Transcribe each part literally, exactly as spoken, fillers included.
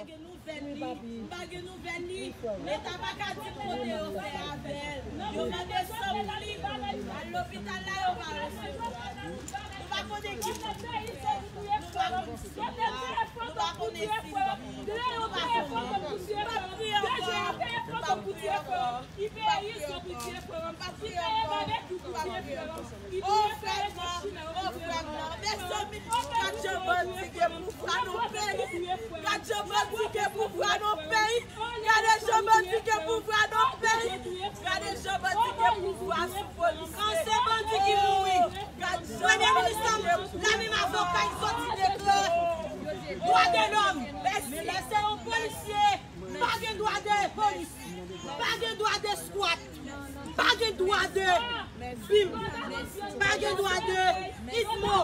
Gen nouvèl li, m pa gen nouvèl li. Leta pa ka di m kote yo fè avè l. Yo mande san pou li. Al lopital la, yo pa resevwa li. Nou pa konnen ki moun li ye. Nou pa konn si l la. Nou pa konnen si l la. Nou pa konnen. M ap kriye ankò. M ap kriye ankò. M ap kriye ankò. M ap kriye ankò. M ap kriye ankò. O frè m nan, o frè m nan. Mezanmi, gad jan bandi gen pouvwa nan peyi. Gad jan bandi gen pouvwa nan peyi. Gade jan bandi gen pouvwa nan peyi. Gade jan bandi gen pouvwa sou polis. Kan se bandi ki mouri. Gad jan Premye Minis la, menm avoka, li soti deklare dwa de lòm. Men lè se yon polisye, pa gen dwa de polis. Pa gen dwa de squat. Pa gen dwa de bim. Pa gen dwa de itmo.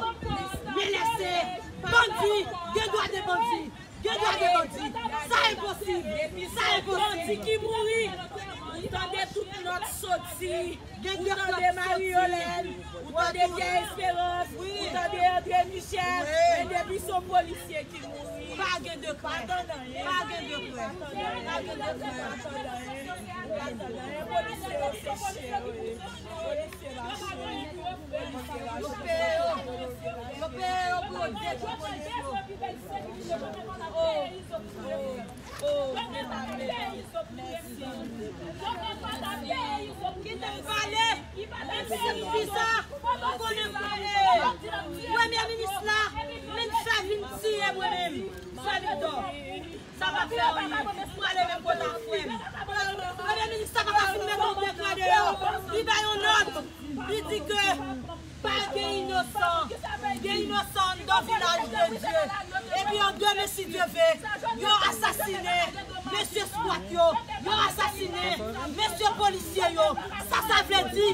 Men lè se bandi, gen dwa de bandi. Gen dwa de bandi. Sa enposib. Sa enposib. Bandi ki mouri. Ou tande tout nòt soti. Ou tande Marie Yolène, ou tande Pierre Espérance, ou tande André Michel, men depi se yon polisye ki mouri, pa gen de krè. Pa gen de krè. Pa gen de krè. Polisye yo se chè, wi. Polisye yo se chè. Yo peye yo. Yo peye yo pou yo detwi polis yo. Oh, oh, oh, medam, medam. Mèsi. Kite m pale. Menm si m di sa, ou konnen m pale. Premye minis la, menm fè vin tiye mwen menm. Sa vin dò. Sa pa fè anyen. M prale menm kote ak frè m. Premye minis la pa ka fin mete yon dekrè deyò. Li bay yon nòt. Li di ke pa gen inosan. Gen inosan anndan Vilaj de Dye. Epi an demen, si Dye ve, yo asasine mesye skwat yo. Yo asasine mesye polisye yo. Sa sa vle di,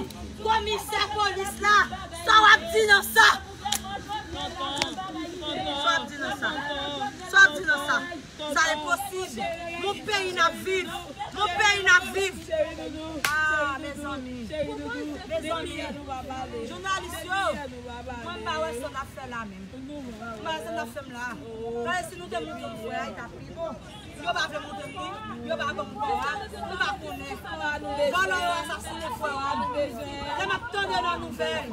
komisè polis la, sa w ap di nan sa? Sa w ap di nan sa? Sa w ap di nan sa? Sa enposib. Mon peyi n ap viv. Mon peyi n ap viv. Ah, mezanmi. Mezanmi. Jounalis yo, mwen m pa wè sa n ap fè la menm. M pa wè sa n ap fè m la. Paske si nou te moute yon frè a, li t ap pi bon. Yo pa vle moute m li, yo pa ban m kò a, nou pa konnen. Vòlò yo asasinen frè a. Lè m ap tande nan nouvèl,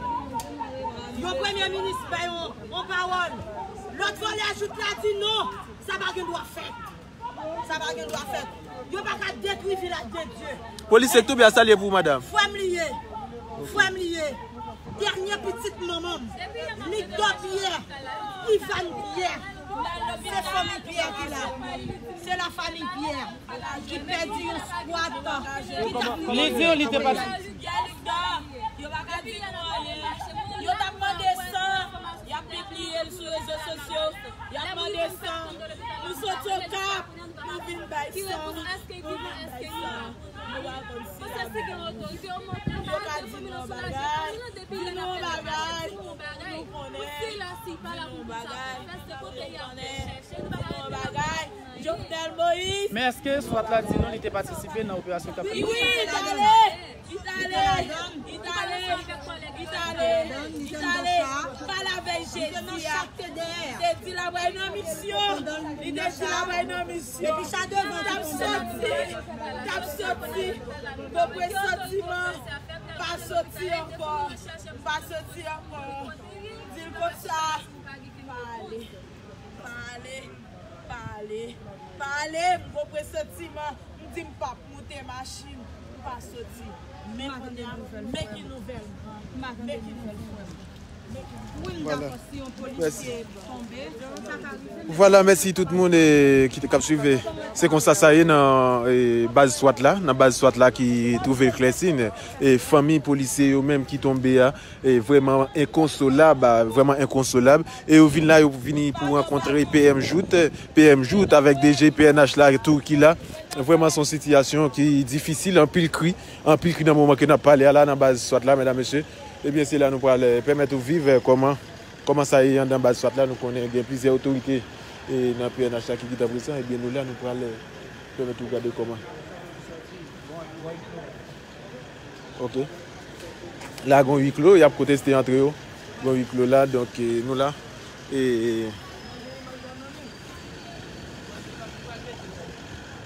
yon premye minis bay yon, yon pawòl. Lòt vòlè jout la di non, sa pa gen dwa fèt. Sa pa gen dwa fèt. Yo pa ka detwi Vilaj de Dye. Polisye k tonbe a, sa l ye pou ou, madanm? Frè m li ye. Frè m li ye. Dènye pitit manman m. Nigdo Pyè. Ivan Pyè. Se fanmi Pyè ki la. Se lafanmi Pyè ki pèdi yon skwat. Li di w li te pati. Yo pa ka di nou anyen. Yo t ap mande san. Y ap pibliye l sou rezo sosyo. Y ap mande san. Nou soti Okap. Nou vin bay san. Nou vin bay san. Nou pa konn si la menm. Yo ka di nou yon bagay. Di nou yon bagay. Nou konnen. Di nou yon bagay. Nou konnen. Di nou yon bagay. Jovenel Moïse. Men èske swat la di nou li te patisipe nan operasyon k ap fèt? Wi, li t ale. Li t ale, li t ale, li t ale, li t ale pale avèk Jezi a. Li te di l ap bay nan misyon. Li te di l ap bay nan misyon. T ap soti, t ap soti. Bon presantiman, pa soti ankò. Pa soti ankò. Di l konsa. Pa ale. Pa ale, pa ale, m gon presantiman, m di m p ap moute machin, m pa soti. Men kounye a, men ki nouvèl, men ki nouvèl, frè m. Wi, m dakò, si yon polisye tonbe, sa ka rive. Vwala, mèsi tout moun, e, ki te, k ap swiv, e, se konsa sa ye nan, e, baz swat la, nan baz swat la ki twouve l Klèsin, e, fanmi polisye yo menm ki tonbe a, e, vrèman enkonsolab, a, vrèman enkonsolab. E yo vin la, yo vini pou rankontre P M Jouthe, P M Jouthe avèk D G P N H la tou ki la. Vrèman, se yon sitiyasyon ki difisil, anpil kri, anpil kri nan moman ke n ap pale a la, nan baz swat la, medam, mesye. Ebyen, se la nou pral, e, pèmèt ou viv, e, kòman, kòman sa ye anndan baz swat la. Nou konnen gen plizyè otorite, e, nan P N H la ki gentan prezan. Ebyen, nou la, nou pral, e, pèmèt ou gade kòman. Ok. La, gon huis clos, y ap konteste antre yo. Gon huis clos la, donk, e, nou la. E, e,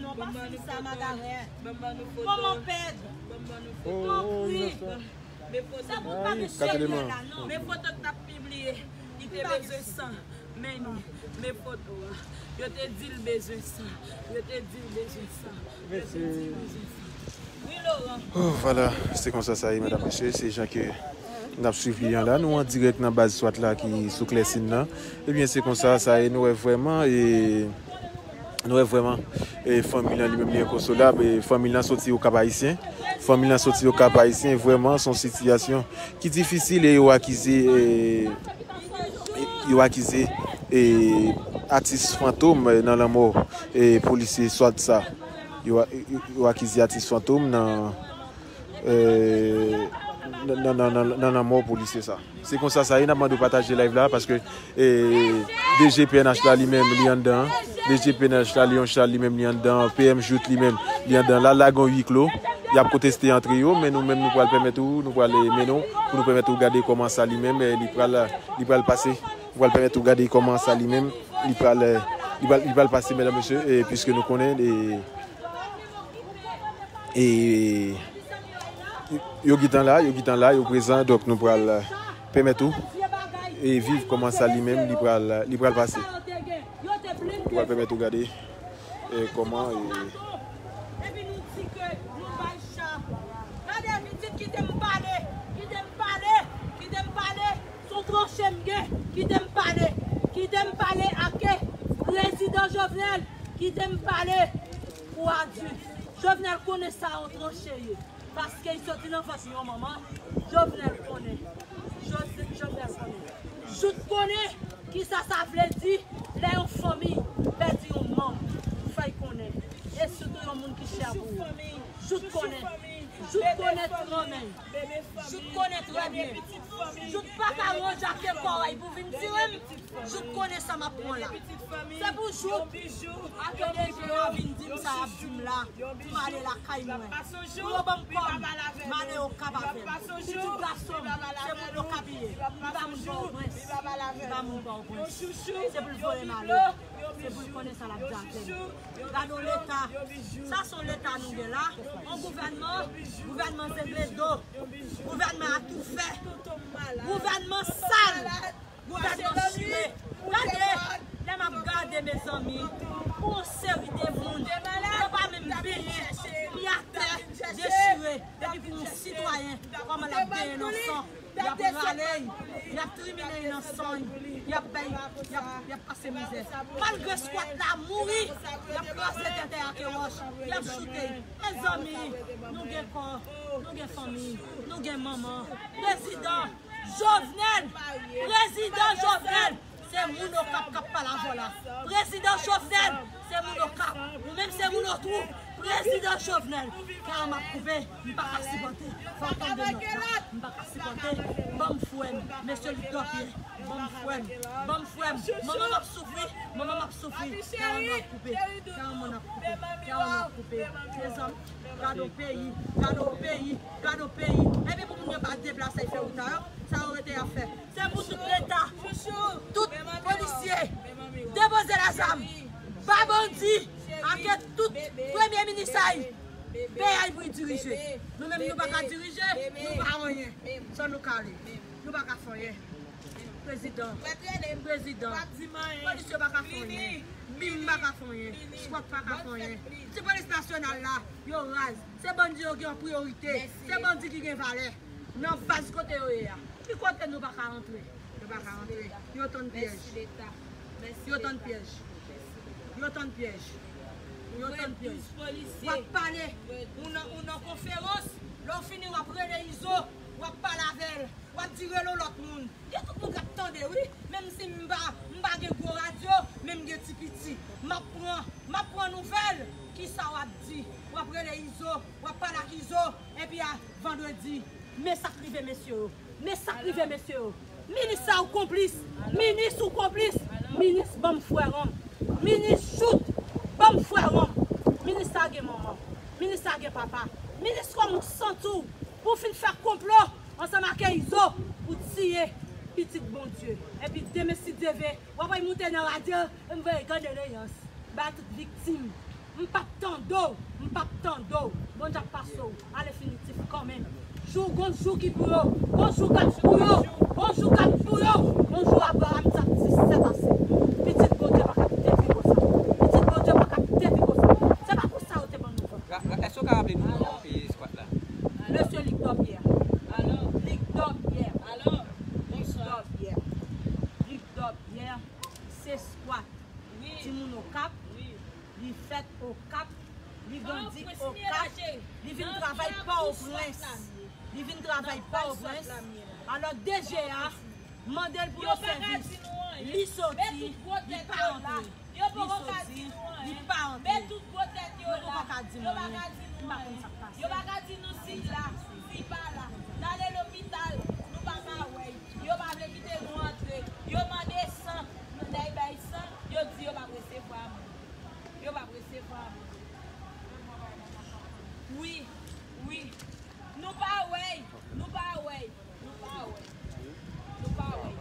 non, pa fin sa, Magarè. Kòman pèd? Tanpri. Men foto, men foto k t ap pibliye, li te bezwen san. Men li, men foto a. Yo te di l bezwen san. Yo te di l bezwen san. Yo te di l bezwen san. Oh, vwala, se konsa sa ye, medam, mesye, se jan ke n ap swiv li an la. Nou an dirèk nan baz swat la ki sou Klèsin nan. Ebyen, se konsa sa ye, nou wè vrèman, e, nou wè vrèman, e, fanmi lan li menm li enkonsolab, e, fanmi lan soti Okap Ayisyen. Fanmi lan soti Okap Ayisyen, vrèman, se yon sitiyasyon ki difisil e yo akize, e, yo akize, e, atis fantom, e, nan lanmò, e, polisye swat sa. Yo, yo, yo akize atis fantom nan, e, nan, nan, nan, nan, nan lanmò polisye sa. Se konsa sa ye, n ap mande w pataje live la, paske, e, D G P N H la li menm, li anndan. D G P N H la, Léon Charles li menm, li anndan. P M Jouthe li menm, li anndan. La, la gen yon huis clos. Y ap konteste antre yo, men nou menm, nou pral pèmèt ou, nou pral, e, mennen w, pou nou pèmèt ou gade kòman sa li menm, e, li pral, li pral pase. Nou pral pèmèt ou gade kòman sa li menm, li pral, e, li pral, li pral pase, medam, mesye, e, piske nou konnen, e, e, yo gentan la, yo gentan la, yo prezan, donk nou pral, e, pèmèt ou, e, viv kòman sa li menm, li pral, li pral pase. Nou pral pèmèt ou gade, e, kòman, e, Epi nou di ke nou bay cha. Gade, pitit, kite m pale, kite m pale, kite m pale. Se yon tranche m gen, kite m pale, kite m pale ake prezidan Jovenel, kite m pale. Pou adi, Jovenel konnen sa yon tranche ye. Paske l soti nan vant yon manman, Jovenel konnen. Jose- Jovenel konnen. Jout konnen kisa sa vle di lè yon fanmi pèdi yon manm. Fè l konnen. E sitou yon moun ki chè pou ou. Jout konnen. Jout konnen trè byen. Jout konnen trè byen. Jout pa ka ranje ake kò w pou vin tire m. Jout konnen sa m ap pran la. Se pou Jout ake depi w a vin di m sa y ap di m la, pou m ale lakay mwen. Pou yo ban m kòb, m ale Okap avè l. Pitit gason m, se moun Okap li ye. Li pa moun Pòtoprens. Li pa moun Pòtoprens. Se pou l voye m ale. Se pou l konnen sa l ap di avè m. Gade yon leta. Sa se yon leta nou gen la. Yon gouvènman, gouvènman zengle do. Gouvènman atoufe. Gouvènman sal. Gouvènman chire. Gade, lè m ap gade, mezanmi, pou yon seri de moun, yo pa menm benyen, pye atè, dechire, epi pou yon sitwayen, kòman l ap benyen nan san, y ap rale, y ap trimine nan san, y ap bay, y ap, y ap pase mizè. Malgre skwat la mouri, y ap kraze tèt ake wòch, y ap choute. Mezanmi, nou gen kò, nou gen fanmi, nou gen manman. Prezidan, Jovenel! Prezidan Jovenel! Se moun Okap k ap pale avè w la. Prezidan Jovenel! Se moun Okap. Ou menm se moun Otwou. Prezidan Jovenel! Kè m ap koupe. M pa ka sipòte. Fò w tande nòt la. M pa ka sipòte. Ban m fwè m. Mesye Lidòpye. Ban m fwè m. Ban m fwè m. Manman m ap soufri. Manman m ap soufri. Kè manman ap koupe. Kè manman ap koupe. Kè manman ap koupe. Mezanmi, gade yon peyi. Gade yon peyi. Gade yon peyi. Epi pou moun yo pa deplase, fè wout la, sa yo rete y ap fè. Se pou tout leta, tout polisye, depoze lezam, ba bandi, ake tout premye minis a y, peyi a y pou y dirije. Nou menm nou pa ka dirije, nou pa anyen. San nou kale, nou pa ka fè anyen. Prezidan, prezidan, polis yo pa ka fè anyen, bim pa ka fè anyen, skwat pa ka fè anyen. Ti polis nasyonal la, yo raz. Se bandi yo gen an priyorite. Se bandi ki gen valè. Nan baz kote yo ye a. Ki kote nou pa ka rantre? Yo pa ka rantre. Yo tann pyèj. Yo tann pyèj. Yo tann pyèj. Yo tann pyèj. W ap pale. Ou nan, ou nan konferans, lè w fini, w ap rele Izo, w ap pale avè l. W ap di rele yon lòt moun. Gen tout moun k ap tande, wi. Menm si m pa, m pa gen gwo radyo, men m gen ti piti. M ap pran, m ap pran nouvèl. Kisa w ap di? W ap rele Izo, w ap pale ak Izo, epi a vandredi, men sa k rive mesye yo. Men sa k rive mesye yo. Minis sa ou konplis. Minis ou konplis. Minis ban m fwèranm. Minis Jout ban m fwèranm. Minis sa gen manman. Minis sa gen papa. Minis kòman w santi w pou w fin fè konplo ansanm ak Izo pou tiye pitit Bondye. Epi demen si Dye vle, w ap al moute nan radyo, m voye kondoleyans bay tout viktim. M p ap tande w, m p ap tande w. Bondye ap pase w a lenfinitif kanmenm. Jou, gon jou ki pou yo, gon jou k ap pou yo, gon jou k ap pou yo, gon jou Abraram t ap di sèt ase. Pitit Bondye pa ka kite pi konsa. Pitit Bondye pa ka kite pi konsa. Se pa pou sa yo te ban nou vant. Ra- ra- Èske w ka raple nou non, e, skwa- Mesye Ligdòbyè. Alò. Ligdòbyè. Alò. Bonswa. Ligdòbyè. Ligdòbyè. Se squat. Wi. Timoun Okap. Wi. Li fèt Okap. Li grandi Okap. Li vin travay Pòtoprens. Li vin travay Pòtoprens. Alò, DG a mande l pou yo sèvi. Li soti, li pa antre. Li soti, li pa antre. Yo poko ka di nou anyen. Yo pa ka di nou anyen. Yo pa ka di nou si l la, si l pa la. N ale lopital, nou pa ka wè l. Yo pa vle kite nou antre. Yo mande san, nou lè bay san, yo di yo p ap resevwa moun. Yo p ap resevwa moun. Wi, wi. Nou pa wè l, nou pa wè l, nou pa wè l, nou pa wè l.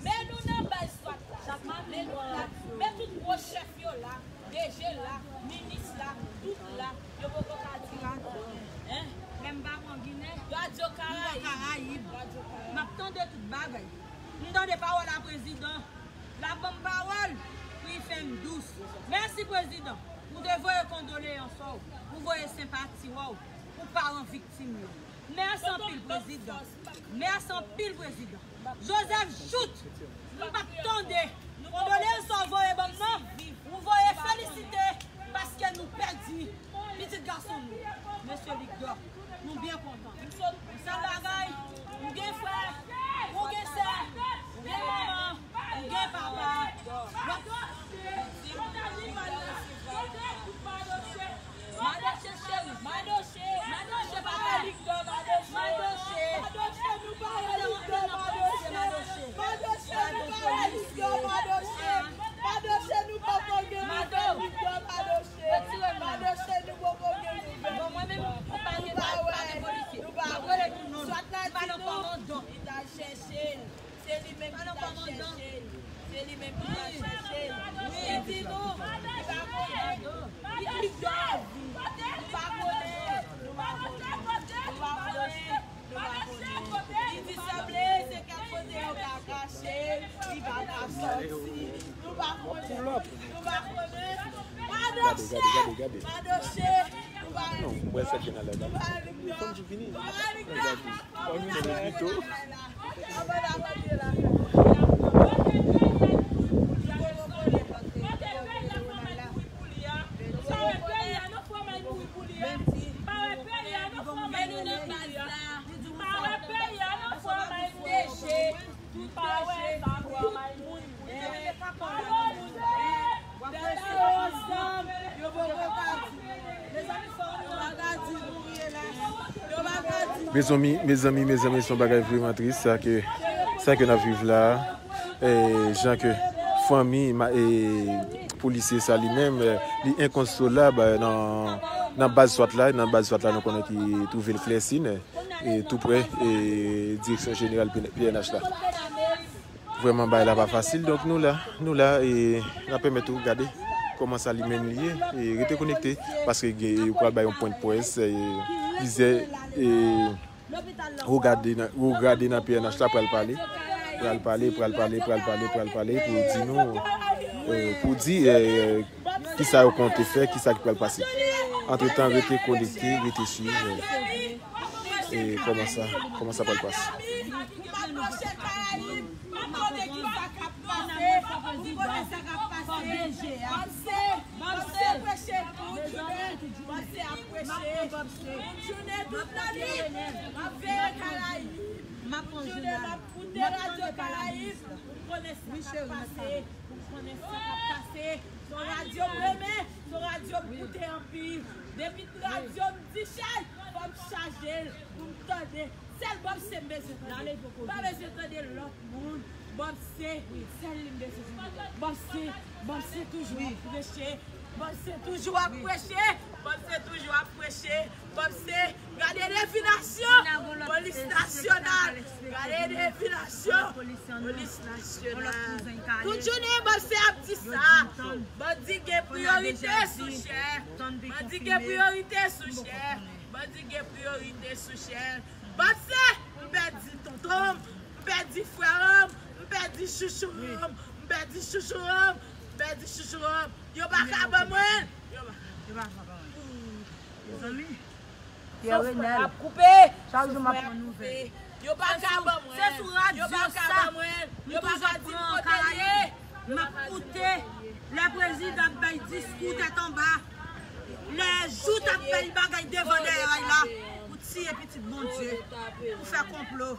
Men nou nan baz swat la, men nou la, men tout gwo chèf yo la, DG la, minis la, tout la, yo poko ka di anyen. Hein? Menm pa pran Ginen. Radyo Karayib. Radyo Karayib. M ap tande tout bagay. M tande pawòl a prezidan. L ap ban m pawòl pou l fè m dous. Mèsi, prezidan. Ou te voye kondoleyans w, ou voye senpati w pou paran viktim yo. Mèsi anpil, prezidan. Mèsi anpil, prezidan. Joseph Jouthe, m p ap tande kondoleyans w voye ban m nan. Ou voye felisite paske nou pèdi pitit gason nou, mesye Ligdò. Nou byen kontan. Sèl bagay, ou gen frè, ou gen sè, ou gen manman, ou gen papa. Lòt Madoche cheri. Madoche. Madoche papa. Madoche. Madoche nou pa wè Ligdò, Madoche. Madoche nou pa wè Ligdò, Madoche. Madoche nou poko gen nouvèl Ligdò, Madoche. Madoche nou poko gen nouvèl Ligdò. Bon, mwen menm, ou pa gen, pa gen polisye. M ap rele tout moun. M pa nan kòmandan. Li t al chèche l. Se li menm ki t al chèche l. Se li menm ki t al chèche l. Li di nou, li pa konnen. Li, li dòmi. Nou pa konnen. Nou pa konnen. Nou pa konnen. Nou pa konnen. Li di sanble se kèk kote yo ka kache l. Li pa ka sòti. Nou pa konnen. Nou pa konnen. Madoche! Madoche! Nou pa wè Ligdò. Nou pa wè Ligdò. Nou pa wè Ligdò. Mezanmi, mezanmi, mezanmi, se yon bagay vrèman tris, sa ke, sa ke n ap viv la, e, jan ke fanmi, ma-, e, polisye sa li menm, e, li enkonsolab, e, nan, nan baz swat la, nan baz swat la, nou konnen ki twouve l Klèsin, e, tou prè, e, direksyon jeneral P N H la. Vrèman, bagay la pa fasil. Donk, nou la, nou la, e n ap pèmèt ou gade kòman sa li menm li ye. E rete konekte, paske gen, yo pral bay yon pwen de près, e, plizyè, e, wo grade nan, wo grade nan P N H la pral pale. Pral pale, pral pale, pral pale, pral pale pou di nou, e, pou di, e, kisa yo konte fè, kisa ki pral pase. Antretan, rete konekte, rete swiv, e, e kòman sa, kòman sa pral pase. Madoche Karayib, m ap tande ki sa k ap pase, m konnen sa k ap pase. Bòbse, Bòbse preche tout jounen, Bòbse ap preche tout jounen, tout lannwit, m ap veye Karayib. Tout jounen m ap koute radyo Karayib, m konnen sa k ap pase, m konnen sa k ap pase. Se yon radyo m renmen, se yon radyo m koute anpil. Depi radyo m di chay, fò m chaje l pou m tande. Sèl Bòbse m bezwen tande. M pa bezwen tande lòt moun. Bòbse, sèl li m bezwen tande. Bòbse, Bòbse toujou ap preche. Bòbse toujou ap preche. Bòbse toujou ap preche. Bòbse, gade definasyon. Polis nasyonal. Gade definasyon. Polis nasyonal. Tout jounen Bòbse ap di sa. Bandi gen priyorite sou chè. Bandi gen priyorite sou chè. Bandi gen priyorite sou chè. Bòbse, m pèdi tonton m, m pèdi frè m, m pèdi chouchou m, m pèdi chouchou m, m pèdi chouchou m. Yo pa ka ban mwen l. Yo pa ka. Yo pa ka ban mwen l. Mezanmi. Souf mwen ap koupe. Chak jou m ap pran nouvèl. Yo pa ka ban mwen. Se sou radyo sa m toujou ap pran Karayib. M ap koute lè prezidan ap bay diskou tèt anba. Lè jout ap bay bagay devan dèyè a la pou tiye pitit Bondye, pou fè konplo.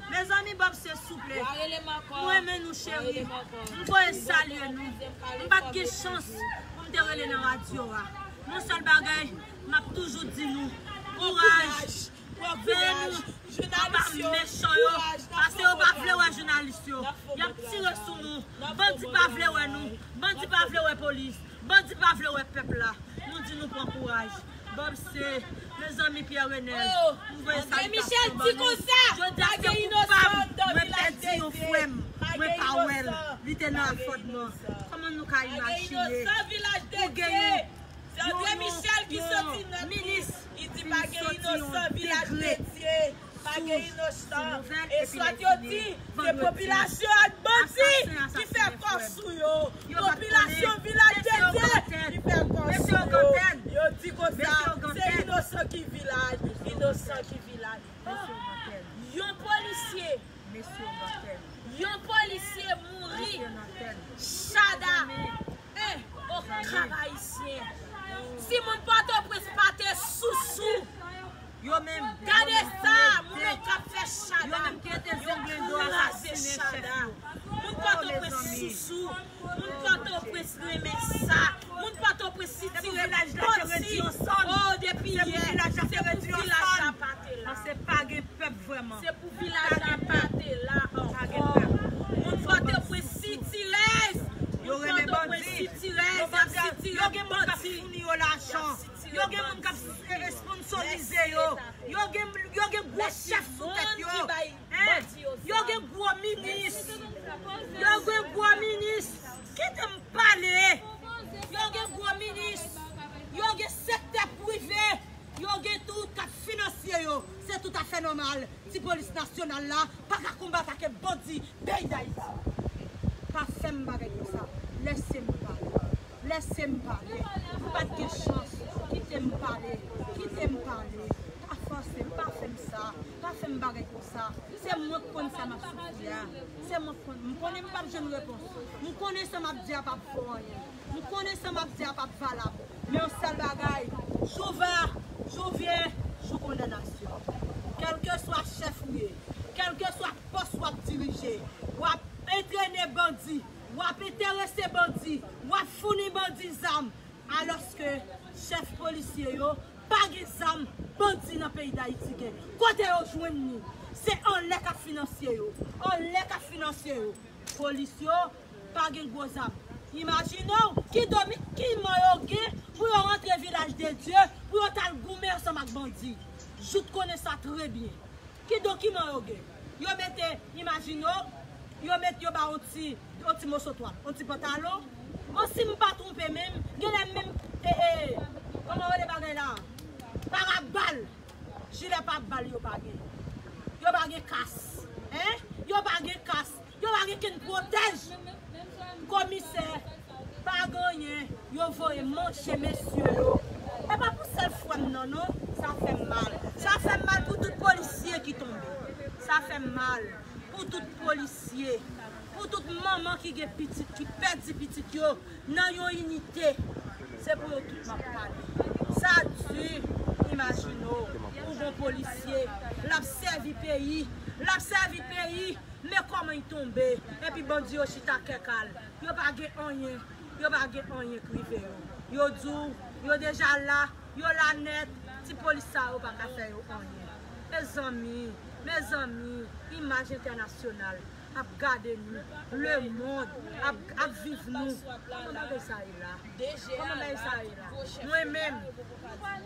Mezanmi, Bob se souple. Mwen renmen nou cheri. M voye salye nou. M pa t gen chans pou m te rele nan radyo a. Yon sèl bagay, m ap toujou di nou, kouraj. Veye nou anba mechan yo, paske yo pa vle wè jounalis yo. Y ap tire sou nou. Bandi pa vle wè nou. Bandi pa vle wè polis. Bandi pa vle wè pèp la. Nou di nou pran kouraj. Bob se, mezanmi, Pierre Renel. M voye salye Michel di konsa. Jodi a se koupab. Mwen pèdi yon frè m. Mwen pa wè l. Li te nan afòdman. Kòman nou ka imajine pou gen yon André Michel ki soti nan minis, li di pa gen inosan, Vilaj Dedye pa gen inosan. E swa yo di se popilasyon ak bandi ki fè kò sou yo. Popilasyon Vilaj Dedye ki fè kò sou yo. Yo di konsa, se inosan ki vilaj, inosan ki vilaj. Yon polisye, yon polisye mouri, Chada. Eh, o Kap Ayisyen. Si moun Pòtoprens pa te sousou, yo menm, gade sa, moun o Kap fè Chada. Yo kraze Chada. Moun Pòtoprens sousou. Moun Pòtoprens renmen sa. Moun Pòtoprens sitire bandi. Oh, depi yè, se pou vilaj la pa te la. Se pa gen pèp vrèman. Se pou vilaj la pa te la ankò. Moun Pòtoprens sitirèz. Yo renmen bandi. Yo gen moun k ap founi yo lajan. Yo gen moun k ap sponsorize yo. Yo gen, yo gen gwo chèf sou tèt yo. Yo gen gwo minis. Yo gen gwo minis. Kite m pale. Yo gen gwo minis. Yo gen sektè prive. Yo gen tout k ap finanse yo. Se tout afè nòmal. Ti polis nasyonal la pa ka konbat ak bandi peyi Dayiti. Pa fè m bagay konsa. Lèse m pale. Lèse m pale. M pa t gen chans. Kite m pale. Kite m pale. Pa fòse m. Pa fè m sa. Pa fè m bagay konsa. Se mwen k konn sa m ap soufri a. Se mwen k konn. M konnen m p ap jwenn repons. M konnen sa m ap di a p ap fè anyen. M konnen sa m ap di a p ap valab. Men yon sèl bagay, jou va, jou vyen, jou kondanasyon. Kèlkeswa chèf ou ye, kèlkeswa pòs w ap dirije, w ap antrene bandi, w ap enterese bandi, w ap founi bandi zam, alòske chèf polisye yo pa gen zam, bandi nan peyi Dayiti gen. Kote yo jwenn li? Se anlè k ap finanse yo. Anlè k ap finanse yo. Polis yo pa gen gwo zam. Imajine w, ki domi, ki man yo gen pou yo rantre Vilaj de Dye, pou yo t al goumen ansanm ak bandi. Jout konnen sa trè byen. Ki dokiman yo gen? Yo mete, imajine w, yo met yo ba yon ti, yon ti moso twal, yon ti pantalon. Bon, si m pa twonpe menm, genlè menm, e, e, kòman rele bagay la? Parabal. Jilè pabal yo pa gen. Yo pa gen kas. Hein? Yo pa gen kas. Yo pa gen kenn pwotèj. Komisè, pa gen anyen. Yo voye manje mesye yo. E pa pou sèl frè m nan, non. Sa fè m mal. Sa fè m mal pou tout polisye ki tonbe. Sa fè m mal pou tout polisye. Pou tout manman ki gen pitit, ki pèdi pitit yo nan yon inite. Se pou yo tout m ap pale. Sa di, imajine w, ou gon polisye, l ap sèvi peyi, l ap sèvi peyi, men kòman l tonbe, epi bandi yo chita kè kal. Yo pa gen anyen, yo pa gen anyen k rive yo. Yo di w, yo deja la, yo la nèt, ti polis sa yo pa ka fè yo anyen. Mezanmi, mezanmi, imaj entènasyonal ap gade nou, lemonn ap, ap viv nou. Kòman bagay sa ye la? Kòman bagay sa ye la? Mwen menm,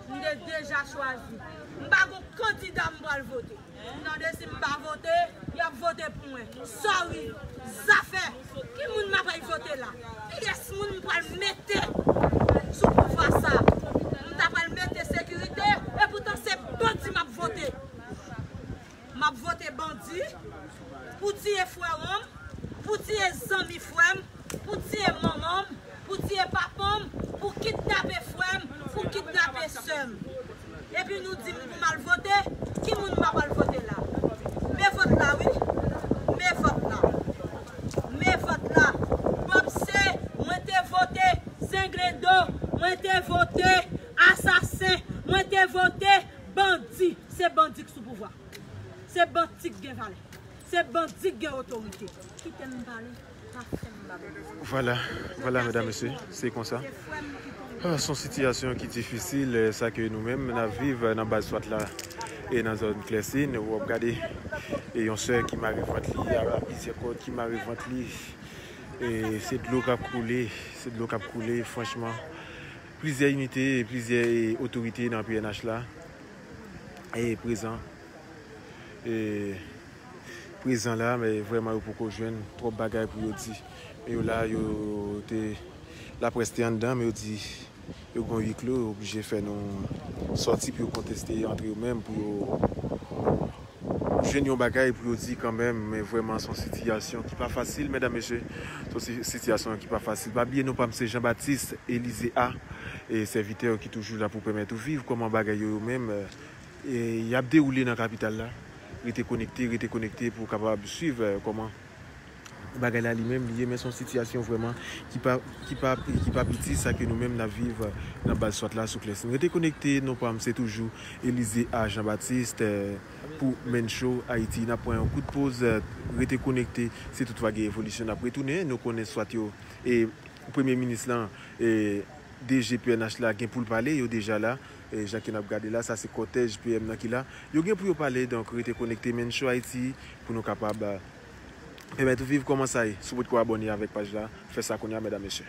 m te deja chwazi. M pa gon kandida m pral vote. Tande, si m pa vote, y ap vote pou mwen. Sorry. Zafè. Ki moun m ap al vote la? Kiyès moun m pral mete sou pouvwa sa? M ta pral mete sekirite, e poutan se bandi m ap vote. M ap vote bandi pou tiye frè m, pou tiye zanmi frè m, pou tiye manman m, pou tiye papa m, pou kidnape frè m, pou kidnape sè m. Epi nou di m pou m al vote, ki moun m ap Se bandi k sou pouvwa. Se bandi k gen valè. Se bandi k gen otorite. Kite m pale, pa fè m babou. Vwala, vwala, medam, mesye, se konsa. Ah, se yon sitiyasyon ki difisil, eh, sa ke nou menm n ap viv, eh, nan baz swat la e nan zòn Klèsin. W ap gade, e yon sè ki mare vant li, a plizyè kòd ki mare vant li. E se dlo k ap koule, se dlo k ap koule, franchman. Plizyè inite, plizyè, e, otorite nan P N H la e prezan. E prezan la, men vrèman yo poko jwenn twòp bagay pou yo di. Men yo la, yo te, laprès te anndan, men yo di yo gon huis clos, yo oblije fè nou sòti pou yo konteste antre yo menm, pou yo jwenn yon bagay pou yo di kanmenm, men vrèman se yon sitiyasyon ki pa fasil, medam, mesye. Se yon si- sitiyasyon ki pa fasil. Pa bliye non pa m se Jean Baptiste Elysée A, e sèvitè ki toujou la pou pèmèt ou viv kòman bagay yo, yo menm, e, y ap dewoule nan kapital la. Rete konekte, rete konekte pou w kapab swiv, eh, kòman bagay la li menm li ye, men se yon sitiyasyon vrèman ki pa, ki pa, ki pa piti, sa ke nou menm n ap viv, eh, nan baz swat la sou Klèsin. Rete konekte, non pa m se toujou Elysée A Jean Baptiste, eh, pou Mencho Haiti. N ap pran yon kout poz, eh, rete konekte, si toutfwa gen evolisyon n ap retounen, nou konnen swat yo, e premye minis lan, e D G P N H la gen pou l pale, yo deja la, e jan ke n ap gade la, sa se kòtèj P M nan ki la, yo gen pou yo pale, donk rete konekte Mencho Haiti pou nou kapab, eh, pèmèt ou viv kòman sa ye. Si w potko abòne avèk paj la, fè sa kounye a, medam, mesye.